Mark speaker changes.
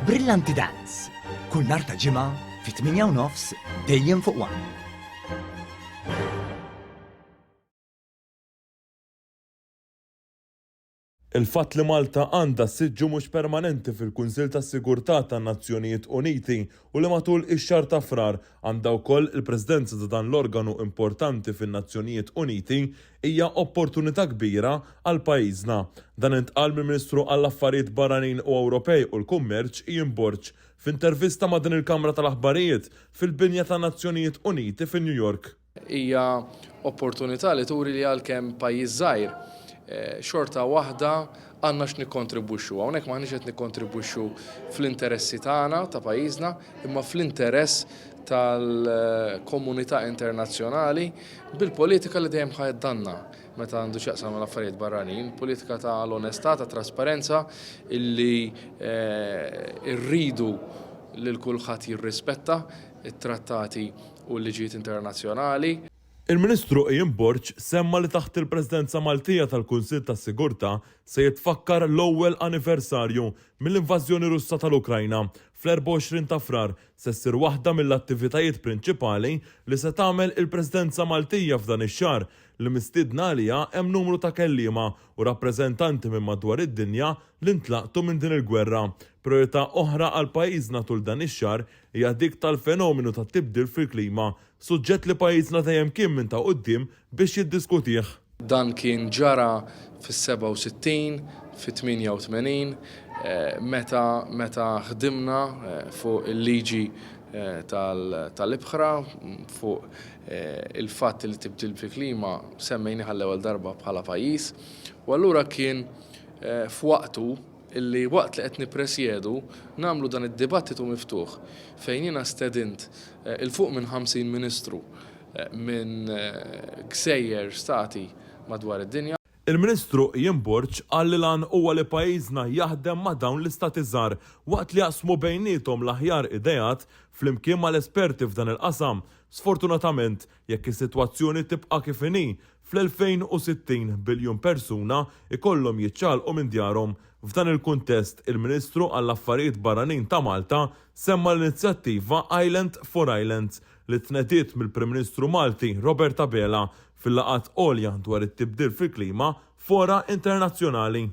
Speaker 1: Brillanti Dance, kull nhar ta' Ġimgħa fit-8 u nofs dejjem fuq One.
Speaker 2: Il-fatt li Malta għandha siġġu mhux permanenti fil-Kunsill tas-Sigurtà tan-Nazzjonijiet Uniti u li matul ix-xahar ta' Frar għandha wkoll il-Presidenza ta' dan l-organu importanti fin-Nazzjonijiet Uniti hija opportunità kbira għal pajjiżna. Dan intqal mill-Ministru għall-Affarijiet Barranin u Ewropej u l-Kummerċ Ian Borg f'intervista ma' din il-Kamra tal-Aħbarijiet fil-binja tan-Nazzjonijiet Uniti fi New York.
Speaker 3: Hija opportunità li turi li għalkemm pajjiż żgħir, xorta waħda għandna x'nikkontribwixxu. Hawnhekk m'aħniex qed nikkontribwixxu fl-interessi tagħna ta' pajjiżna, imma fl-interess tal-komunità internazzjonali bil-politika li dejjem ħaddanna meta għandu x'jaqsam mal-affarijiet barranin, politika ta' l-onestà, ta' trasparenza illi rridu lil kulħadd jirrispetta t-trattati u l-liġijiet internazzjonali.
Speaker 2: Il-Ministru Ian Borg semma li taħt il-Presidenza Maltija tal-Kunsill tas-Sigurtà se jitfakkar l-ewwel anniversarju mill-invażjoni Russa tal-Ukrajna. Fl-24 ta' Frar se ssir waħda mill-attivitajiet prinċipali li se tagħmel il-Presidenza Maltija f'dan ix-xahar li mistiedna għaliha hemm numru ta' kelliema u rappreżentanti minn madwar id-dinja li ntlaqtu minn din il-gwerra. Prijorità oħra għal pajjiżna tul dan ix-xahar hija dik tal-fenomenu tat-tibdil fil-klima, suġġett li pajjiżna dejjem kien minn ta' quddiem biex jiddiskutih.
Speaker 3: Dan kien ġara fis-67, fit-88, meta meta ħdimna fuq il-liġi tal-ibħra, fuq il-fatt li t-tibdil fil-klima semmejnih għall-ewwel darba bħala pajjiż. U allura kien f'waqtu illi waqt li qed nippresjedu nagħmlu dan id-dibattitu miftuħ fejn jiena stedint 'il fuq minn 50 ministru minn gżejjer stati madwar id-dinja.
Speaker 2: Il-Ministru Ian Borg qal li l-għan huwa li pajjiżna jaħdem ma' dawn l-istati żgħar waqt li jaqsmu bejniethom l-aħjar ideat flimkien mal-esperti f'dan il-qasam. Sfortunatament, jekk is-sitwazzjoni tibqa' kif inhi, Fl-2060, biljun persuna jkollhom jiċċaqalqu minn djarhom. F'dan il-kuntest, il-Ministru għall-Affarijiet Barranin ta' Malta semma l-inizjattiva Island for Islands li tnediet mill-Prim Ministru Malti Robert Abela fil-laqgħat għolja dwar it-tibdil fil-klima f'fora internazzjonali.